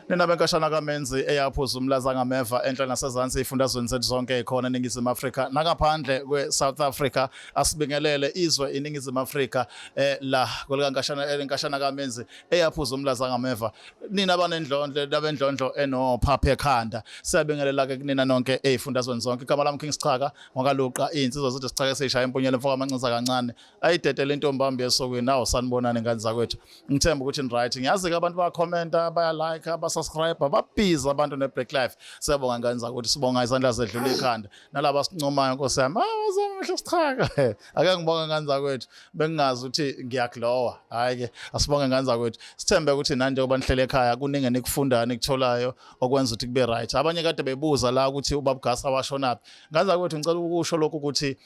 Nina benkashana kaMenzi eyaphuza umlaza ngameva enhla nasezansi ifundazweni zethu zonke ekhona eNingizimu Afrika nangaphandle kwe-South Africa. Asibingelele izwe iNingizimu Afrika la kwelikankashana enkashana kaMenzi eyaphuza umlaza ngameva. Nina abanendlondlo nabendlondlo enophapha ekhanda, siyabingelela ke kunina nonke ezifundazweni zonke. Igama lami King Sichaka ngwakaluqa insizwa zethu Sichaka esishaya impunyelo mfoka amancinza kancane ayidedele intombi yesokweni. Nawo sanibonani ngane zakwethu, ngithemba ukuthi ni right. Ngiyazi ke abantu bayakhomenta, baya like, ba-subscribe, babhizi abantu ne-Black Life. Siyabonga ngane zakwethu, sibonga izandla zedlula ikhanda nalaba sincomayo. Nkosi yami, ah, Sichaka, ake ngibonge ngane zakwethu, bengingazi ukuthi ngiyaglowa. Hayi ke, asibonge ngane zakwethu, sithembe ukuthi nani njengoba nihlele ekhaya kuningi enikufundayo nikutholayo okwenza ukuthi kube right. Abanye kade bebuza la ukuthi ubaba Gasa washonaphi. Ngane zakwethu, ngicela ukusho lokhu ukuthi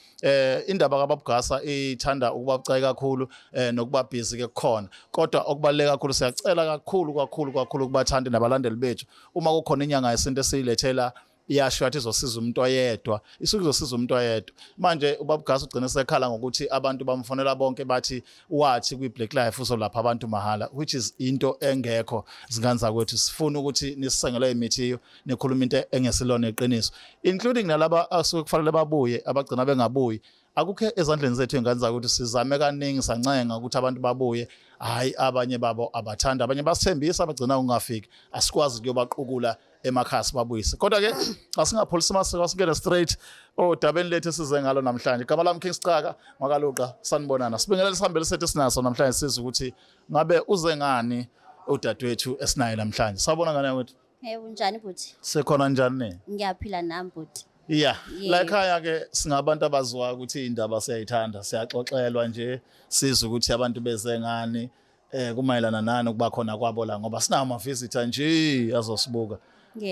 indaba kaBaba Gasa ithanda ukuba bucayi kakhulu nokuba busy ke kukhona, kodwa okubaluleke kakhulu, siyacela kakhulu kakhulu kakhulu kubathandi nabalandeli bethu, uma kukhona inyanga yesintu esiyilethela iyasho yathi izosiza umuntu oyedwa, isuke izosiza umuntu oyedwa. Manje ubaba Gasa ugcina sekhala ngokuthi abantu bamfonela bonke bathi wathi kwi-Black Life uzolapha abantu mahhala, which is into engekho. Zingane zakwethu, sifuna ukuthi nisisengele imithiyo nikhuluma into engesilona iqiniso, including nalaba asuke kufanele babuye abagcina bengabuyi. Akukho ezandleni zethu ingane zakwethu. Sizame kaningi, sancenga ukuthi abantu babuye, hayi, abanye babo abathanda, abanye basithembisa bagcina kungafiki. Asikwazi kuyobaqukula emakhaya sibabuyise, kodwa ke asingapholisi amasiko, asingene straight odabeni lethu esize ngalo namhlanje. Igama lami King Sichaka ngwakaluqa, sanibonana. Sibingelele sihambele sethu esinaso namhlanje, sizwe ukuthi ngabe uze ngani udadewethu esinaye namhlanje. Sawubona ngane yakwethu. Yebo, njani bhuti? Sekhona, njani ne? Ngiyaphila nami bhuti. Yeah, la ekhaya ke singabantu abaziwayo ukuthi indaba siyayithanda, siyaxoxelwa nje sizwe ukuthi abantu beze ngani, kumayelana nani ukuba khona kwabo la, ngoba sinawo ama visitor nje azosibuka.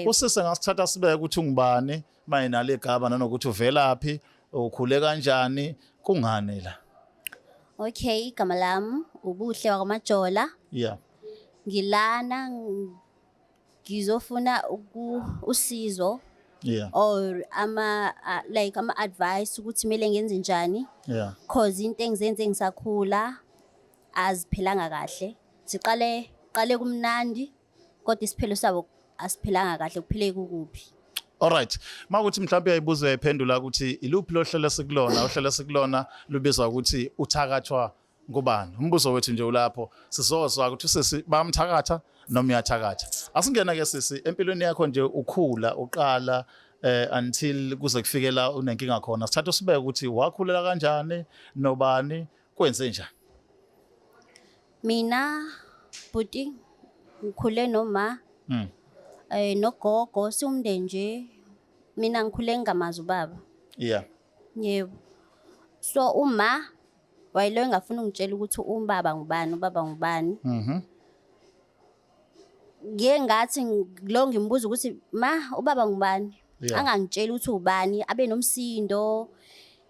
Usise ngasithatha sibeke ukuthi ungubani, mayinalo igama, nanokuthi uvelaphi, ukhule kanjani, kungani la. Okay, igama lami uBuhle wakwaMajola. Ngilana ngizofuna usizo or ama like ama advice ukuthi kumele ngenze njani. 'Cause into engizenze ngisakhula aziphilanga kahle. Siqale qale kumnandi kodwa isiphelo sabo asiphelanga kahle, kuphele kukuphi. Alright. Makuthi mhlawumbe uyayibuza uyayiphendula ukuthi iluphi lo hlelo esikulona, uhlelo esikulona lubizwa ukuthi uthakathwa ngubani. Umbuzo wethu nje ulapho. Sizozwa ukuthi usisi bayamthakatha noma uyathakatha. Asingena ke sisi empilweni yakho nje, ukhula uqala until kuze kufike la unenkinga khona. Sithatha usibeke ukuthi wakhulela kanjani, nobani, kwenze njani. Mina bhuti ngikhule noma nogogo, siwumndeni nje. Mina ngikhule ngingamazi ubaba. Yebo. So uma wayelo engafuna ungitshela ukuthi ubaba ngubani, ubaba ngubani. Ngiye ngathi lo ngimbuza ukuthi ma ubaba ngubani? Angangitsheli ukuthi ubani, abe nomsindo.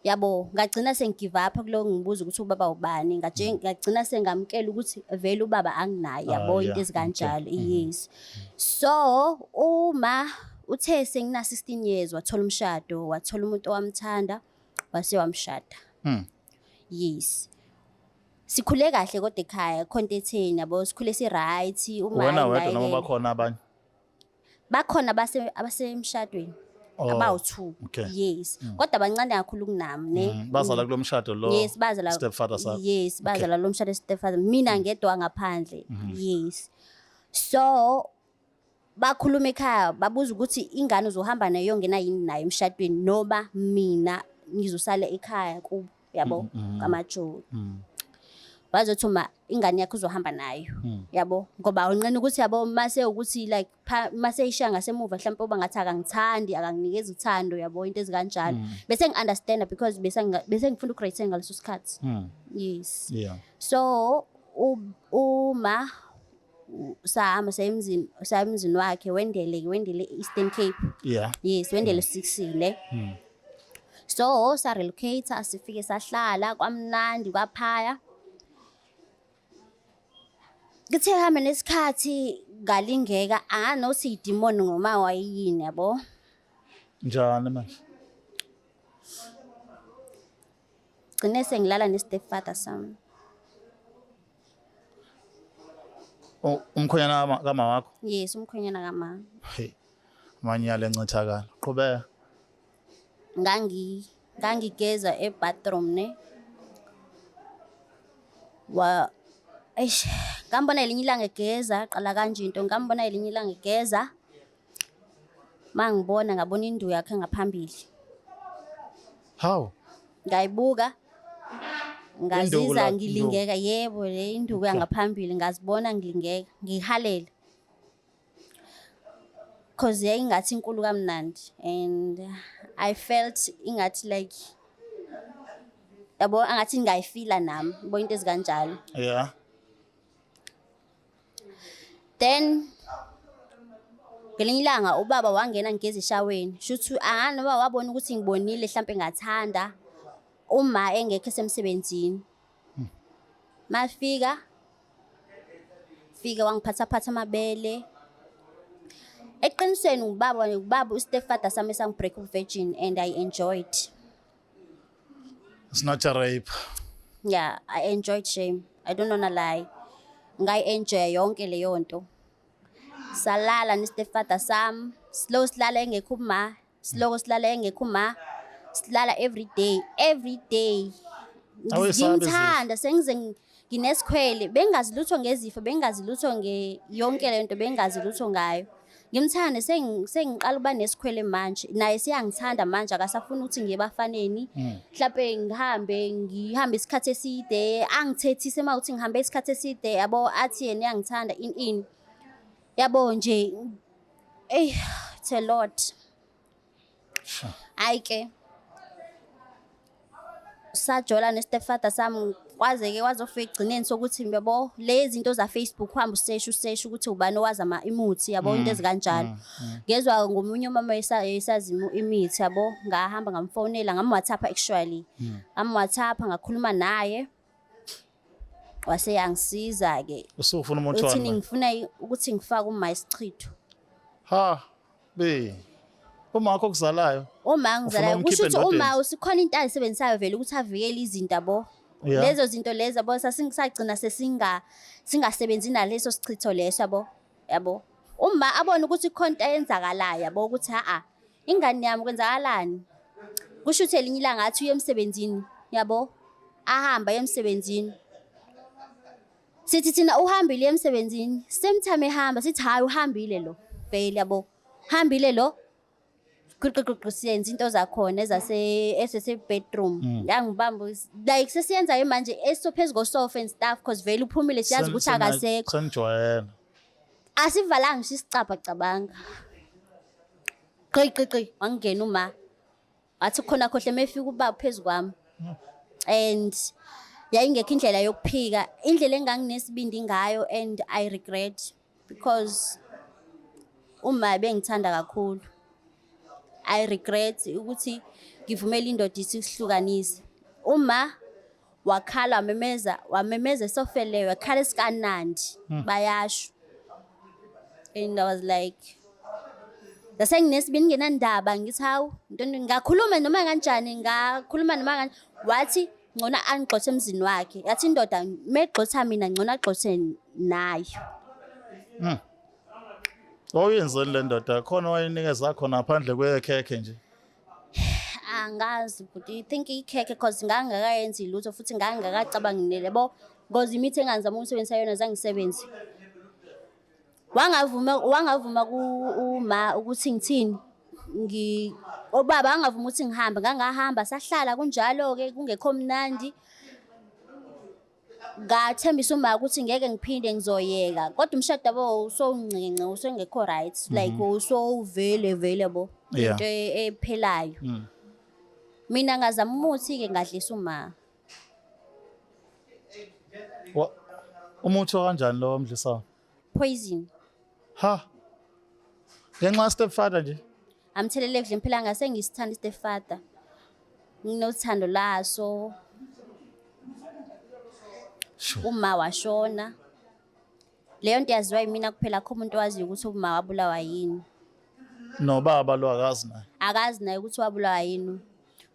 Yabo, ngagcina sengigive up kulo ngibuza ukuthi ubaba ubani, ngagcina sengamkela ukuthi vele ubaba anginaye, yabo, into ezikanjalo. Yes. So uma uthe sengina 16 years wathola umshado, wathola umuntu owamthanda, wase wamshada. Yes. Sikhule kahle kodwa ekhaya, khonto etheni yabo, sikhule si right uma Wena wedwa noma bakhona abanye? Bakhona abasemshadweni. Oh, abawu-2. Yes. Kodwa abancane kakhulu kunami ne. Bazala kulo mshado lo. Yes, bazala. Stepfather sakho. Yes, bazala lo mshado stepfather. Mina ngedwa ngaphandle. Yes. So bakhuluma ekhaya, babuza ukuthi ingane uzohamba nayo yongena yini nayo emshadweni noma mina ngizosala ekhaya kubo, yabo, kaMajola. Wazothi uma ingane yakho uzohamba nayo, yabo, ngoba awunqena ukuthi yabo mase ukuthi like mase ishiya ngasemuva mhlawumbe uba ngathi akangithandi, akanginikeza uthando, yabo, into ezikanjalo. Bese ngi-understand because bese ngifunda u-grade 10 ngaleso sikhathi. Yes. So uma sahamba saya emzini wakhe, wendele Eastern Cape. Yes, wendele Sixile. So sa relocate, sifike sahlala kwamnandi kwaphaya. Kuthe hambe nesikhathi ngalingeka, anganothi idemon ngoma wayini, yabo. Njani manje? Gcine sengilala ne stepfather sami. Umkhwenyana kama wakho? Yes, umkhwenyana kama. Hey. Manyala encithakala. Qhubeka. Ngangigeza e-bathroom ne. Wa eish, ngambona elinye ilanga egeza, qala kanje into, ngambona elinye ilanga egeza. Mangibona ngabona induku yakhe ngaphambili. How? Ngayibuka. Induku Ngazizwa ngilingeka, yebo, le induku yangaphambili ngazibona ngilingeka, ngihalela. 'Cause yayingathi inkulu kamnandi and I felt ingathi like yabo angathi ngingayifila nami, yabo into ezikanjalo. Then ngelinye ilanga ubaba wangena ngigeza eshaweni. Shuthi angazi noma wabona ukuthi ngibonile hlampe ngathanda uma engekho esemsebenzini. Mafika fika wangiphathaphatha amabele. Eqinisweni ubaba u-stepfather sami esangi-break virgin and I enjoyed. It's not a rape. Yeah, I enjoyed, shame. I don't wanna lie. Ngayi-enjoy yonke leyo nto. Salala ne-stepfather sami, slow silala engekho uma, slow silala engekho uma. Silala every day, every day. Awuyisabi izifo? Ngimthanda sengize nginesikhwele, bengazi lutho ngezifo, bengazi lutho nge yonke le nto, bengazi lutho ngayo. Ngimthande sengiqala ukuba nesikhwele manje, naye siyangithanda manje, akasafuni ukuthi ngiye ebafaneni. Mhlampe ngihambe isikhathi eside, angithethise uma kuthi ngihambe isikhathi eside, yabo, athi yena uyangithanda in in. Yabo nje, eyi, it's a lot. Hhayi ke, sajola ne-stepfather sami kwaze-ke kwazofika ekugcineni sokuthi yabo lezi zinto za-Facebook, uhambe usesha usesha ukuthi ubani owazi imithi, yabo, into ezikanjalo. Ngezwa ngomunye umama esazi imithi, yabo, ngahamba ngamfonela, ngam-WhatsApp actually. Ngam-WhatsApp ngakhuluma naye. Wase yangisiza-ke. Usufuna umuthi Uthini wani? Ngifuna ukuthi ngifake uma isichitho. Ha, be. Uma wakho okuzalayo. Uma ngizalayo Ufuna kusho umkhiphe ukuthi endodeni? uma usikhona into ayisebenzisayo vele ukuthi avikele izinto, yabo. Lezo zinto lezo, yabo, sasingagcina sesinga singasebenzi naleso sichitho leso, yabo. Yabo. Uma abona ukuthi khona into eyenzakalayo, yabo, ukuthi ha ingane yami kwenzakalani. Kusho ukuthi elinye ilanga athi uye emsebenzini, yabo. Ahamba emsebenzini. Sithi thina uhambile emsebenzini, same time ehamba sithi hayi uhambile lo. Vele, yabo. Hambile lo. Gqiqi siyenza into zakhona ezase esese bedroom. Yangibamba like sesiyenza manje esophezu kosofa and stuff because vele uphumile, siyazi ukuthi akasekho. Senijwayele. Asivalanga ngisho isicabha, cabanga. Qi qi qi wangena uma. Wathi khona khohle mefika ubaba phezu kwami. And yayingekho indlela yokuphika, indlela enganginesibindi ngayo, and I regret because uma bengithanda kakhulu. I regret ukuthi ngivumele indoda ithi sihlukanise. Uma wakhala wamemeza, wamemeza esofeleyo, wakhala esikanandi, bayasho. And I was like ngase nginesibindi ngingenandaba, ngithi hawu ntoni, ngakhuluma noma kanjani, ngakhuluma noma kanjani, wathi ngcono angigxothe emzini wakhe, yathi indoda megxotha mina ngcono agxothe nayo. Wawuyenzeni le ndoda? Khona wayinikeza khona ngaphandle kwekhekhe nje? Angazi, but I think ikhekhe cause ngangingakayenzi lutho futhi ngangingakacabangi yabo, because imithi engangizama ukusebenzisa yona zange isebenze. Wangavuma ku uma ukuthi ngithini, ngi obaba angavuma ukuthi ngihambe, ngangahamba sahlala kunjalo-ke kungekho mnandi. Ngathembisa uma ukuthi ngeke ngiphinde, ngizoyeka, kodwa umshado yabo usowuncinci, usengekho right, like usowuvele vele yabo into ephelayo. Mina ngazama umuthi-ke ngadlisa uma. Umuthi wakanjani lo omdlisayo? Poison. Ha. Ngenxa stepfather nje. Amthelele ekudleni phela, ngase ngisithanda i-stepfather. Nginothando laso. Uma washona. Leyo nto yaziwa yimina kuphela, akho umuntu owaziyo ukuthi uma wabulawa yini. Nobaba lo akazi naye. Akazi naye ukuthi wabulawa yini.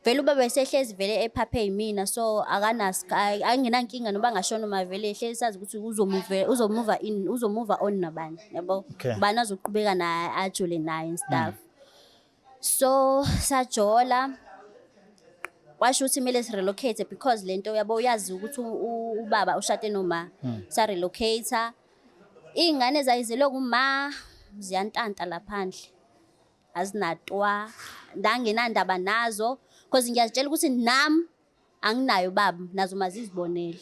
Vele ubaba esehlezi vele ephaphe yimina, so anginankinga noba ngashona uma vele ehlezi sazi ukuthi uzomuva in, uzomuva on nabani, yabo. Ubani azoqhubeka naye, ajole naye and stuff. So sajola, kwasho ukuthi kumele si-relocate because lento, yabo, uyazi ukuthi ubaba ushade noma. Sa-relocate, iy'ngane zayizelwe kuma ziyantanta laphandle, azinatwa, ndangenandaba nazo because ngiyazitshela ukuthi nami anginayo ubaba, nazo mazizibonele,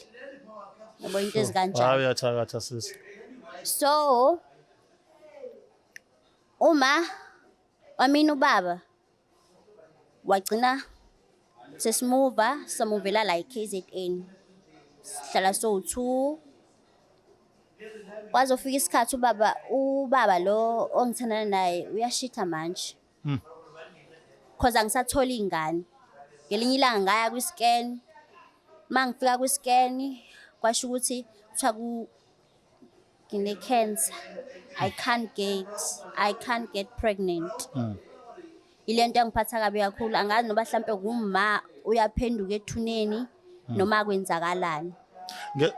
yabo, into ezikanjalo. Hayi, uyathakatha sisi. So uma wamina ubaba wagcina sesimuva, samuvela la e-KZN, sihlala sowu-two. Kwazofika isikhathi ubaba lo ongithandana naye uyashitha manje, cause angisatholi iy'ngane. Ngelinye ilanga ngaya kwi-scan, uma ngifika kwi-scan kwasho ukuthi kuthiwa ngine-cancer, I can't get pregnant. Ile nto engiphatha kabi kakhulu. Angazi noba hlampe nguma uyaphenduka ethuneni noma kwenzakalani.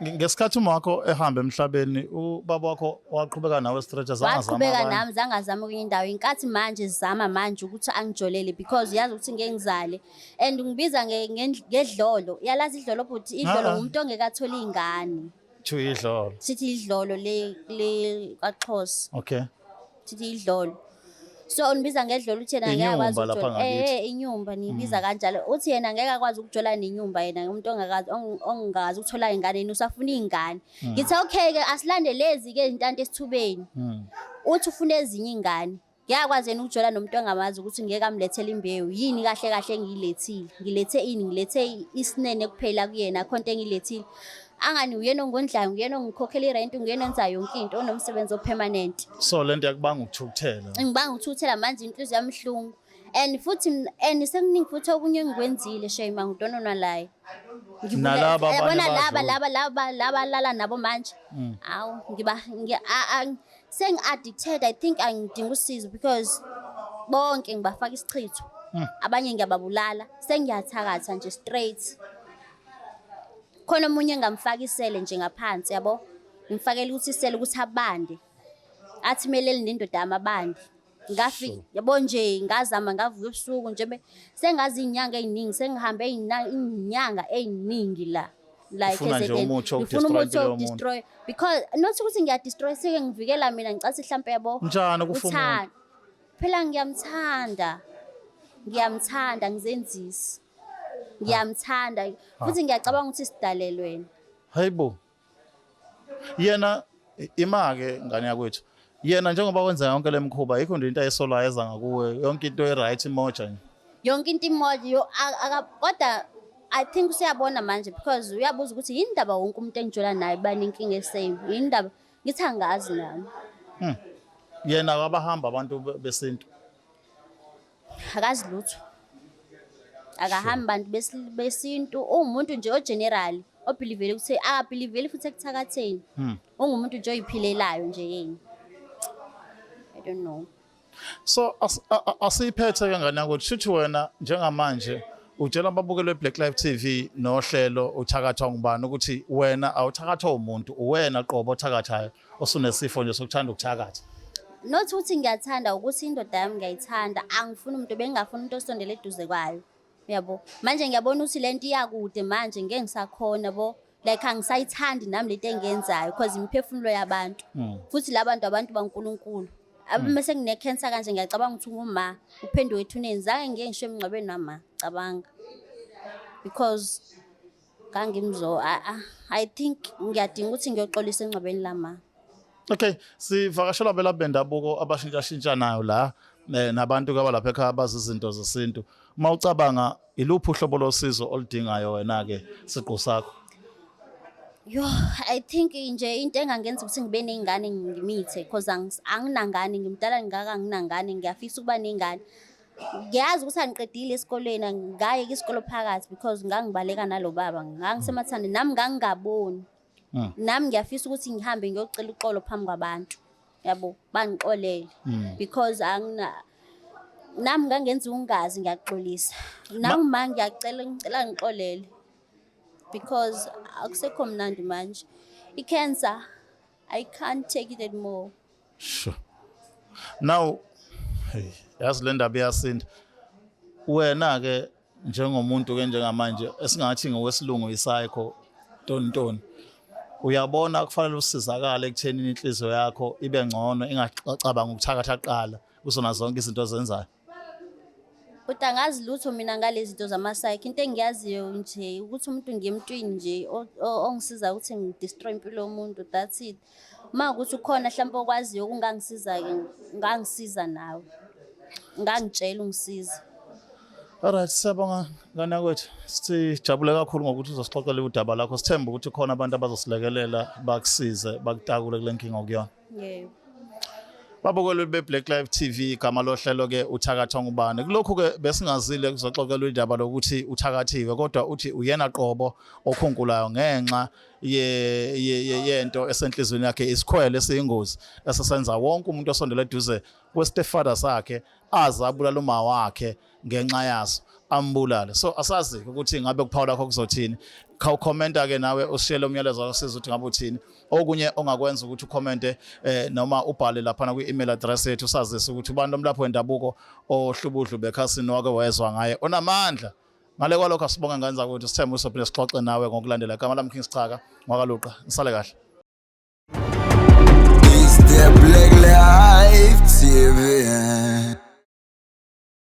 Ngesikhathi uma wakho ehamba emhlabeni, ubaba wakho waqhubeka nawe straight, azange azame Waqhubeka abanye? nami, zange azame kwenye indawo. Inkathi manje zama manje ukuthi angijolele because uyazi ukuthi ngeke ngizale and ngibiza ngedlolo. Uyalazi idlolo, bhuti? Idlolo Ah, ah. ngumuntu ongeke athole iy'ngane. Thiwa idlolo? Sithi idlolo le kwaXhosa. Sithi idlolo. So unibiza ngedlolo, uthi yena ngeke akwazi Inyumba lapha ukujola. ngakithi. Inyumba niyibiza kanjalo. Uthi yena ngeke akwazi ukujola nenyumba, yena umuntu ongakazi ukuthola ingane, yena usafuna iy'ngane. Ngithi okay ke, asilande lezi ke izintanto esithubeni. Uthi ufuna ezinye iy'ngane. Ngeke akwazi yena ukujola nomuntu ongamazi ukuthi ngeke amlethele imbewu. Yini kahle kahle engiyilethile? Ngilethe ini? Ngilethe isinene kuphela kuyena, akho nto engiyilethile. Angani uyena ongondlayo, nguyena ongikhokhela irent, nguyena enza yonke into, onomsebenzi o-permanent. So lento yakubanga ukuthukuthela. Ngibanga ukuthukuthela manje, inhliziyo yami ibuhlungu. And futhi and sekuningi futhi okunye engikwenzile, shame, angidon't wanna lie. Nalaba abanye Yabona laba badlula. laba lala nabo manje. Awu, ngiba sengi-addicted. I think angidinga usizo because bonke ngibafaka isichitho. Abanye ngiyababulala, sengiyathakatha nje straight. Khona omunye engamfaka isele nje ngaphansi, yabo. Ngimfakela ukuthi isele ukuthi abande. Athi melele nendoda yami abande. Ngafika, yabo nje, ngazama, ngavuka ebusuku nje sengazi iy'nyanga ey'ningi, sengihambe iy'nyanga ey'ningi la. La Ufuna nje e-KZN. umuthi Ngifuna woku-destroy umuthi impilo yomuntu. woku-destroy because not ukuthi ngiya-destroy, seke ngivikela mina, ngicathi hlampe, yabo. Njani ukufa umuntu? Phela ngiyamthanda. Ngiyamthanda, ngizenzisi. Ngiyamthanda futhi ngiyacabanga ukuthi sidalelwene. Hayibo. Yena ima-ke ngane yakwethu. Yena njengoba wenza yonke le mikhuba, yikho nje into ayisolayo eza ngakuwe, yonke into e-right imoja nje? Yonke into imoja yo kodwa I think usiyabona manje because uyabuza ukuthi yini ndaba wonke umuntu engijola naye banenkinga e-same. Yini ndaba? Ngithi angazi nami. Yena abahamba abantu besintu? Akazi lutho. Akahambi bantu besintu, uwumuntu nje o-general o-believele ukuthi aka-believeli futhi ekuthakatheni. Ungumuntu nje oyiphilelayo nje yena. I don't know. So asiyiphethe ke ngane yakwethu. Shuthi wena njengamanje utshela ababukeli be-Black Life TV nohlelo uthakathwa ngubani ukuthi wena awuthakathwa umuntu, uwena qobo othakathayo, osunesifo nje sokuthanda ukuthakatha? Not ukuthi ngiyathanda, ukuthi indoda yami ngiyayithanda, angifuni umuntu, bengingafuni umuntu osondele eduze kwayo. Uyabo? Manje ngiyabona ukuthi lento iyakude manje, ngeke ngisakhona bo. Like angisayithandi nami lento engiyenzayo because imiphefumulo yabantu. Futhi la bantu abantu baNkulunkulu. Mase ngine-cancer kanje, ngiyacabanga ukuthi nguma uphenduka ethuneni, zange ngiye ngisho emngcwabeni wama, cabanga. Because ngangimzo I think ngiyadinga ukuthi ngiyoxolisa engcwabeni lama. Okay, sivakashelwa abelaphi bendabuko abashintshashintshanayo la nabantu abalapha ekhaya abazi izinto zesintu. Uma ucabanga, iluphi uhlobo losizo oludingayo wena ke siqu sakho? Yo, I think nje into engangenza ukuthi ngibe ney'ngane ngimithe because anginangane, ngimdala ngingaka anginangane, ngiyafisa ukuba ney'ngane. Ngiyazi ukuthi angiqedile esikolweni, ngayeka isikolo phakathi because ngangibaleka nalo baba, ngangisemathanda nami ngangingaboni. Nami ngiyafisa ukuthi ngihambe ngiyocela uxolo phambi kwabantu. Yabo, bangixolele because angina Nami ngangenza ungazi, ngiyaxolisa. Nami ma ngiyacela, ngicela ngixolele because akusekho mnandi manje. I-cancer, I can't take it anymore. Sure. Now, hey, yazi le ndaba iyasinda. Wena ke njengomuntu ke njengamanje esingathi ngowesilungu i-psycho toni toni. Uyabona kufanele usizakale ekuthenini inhliziyo yakho ibe ngcono, ingacabanga ukuthakatha kuqala kuzona zonke izinto ozenzayo. Kodwa angazi lutho mina ngalezi zinto zama-psych. Into engiyaziyo nje ukuthi umuntu ngiyemntwini nje ongisiza ukuthi ngi-destroy impilo yomuntu, that's it. Uma ukuthi ukhona hlampe okwaziyo okungangisiza-ke, ungangisiza nawe. Ungangitshela ungisize. Alright, siyabonga ngane kwethu. Sijabule kakhulu ngokuthi uzosixoxela udaba lakho. Sithemba ukuthi khona abantu abazosilekelela bakusize, bakutakule kule nkinga okuyona. Yebo. Babukeli be-Black Life TV, igama lohlelo ke uthakathwa ngubani. Kulokhu ke besingazile kuzoxoxelwa indaba lokuthi uthakathiwe, kodwa uthi uyena qobo okhunkulayo ngenxa yento esenhlizweni yakhe, isikhwele esiyingozi esesenza wonke umuntu osondele eduze kwe-stepfather sakhe aze abulala uma wakhe ngenxa yaso, ambulale. So asazi ukuthi ngabe kuphawula lakho kuzothini. Khawukhomenta ke nawe, usishiyele umyalezo wakho ukuthi ngabe uthini. Okunye ongakwenza ukuthi ukhomente noma ubhale laphana kwi-email address yethu, usazise ukuthi ubani lomlaphi wendabuko ohlubudlu bekhasini wake wezwa ngaye onamandla. Ngale kwalokho, asibonge ngenza ukuthi sithembe usophinde sixoxe nawe ngokulandela. Igama lami King Sichaka ngwakaluqa. Nisale kahle. It's the Black Life TV.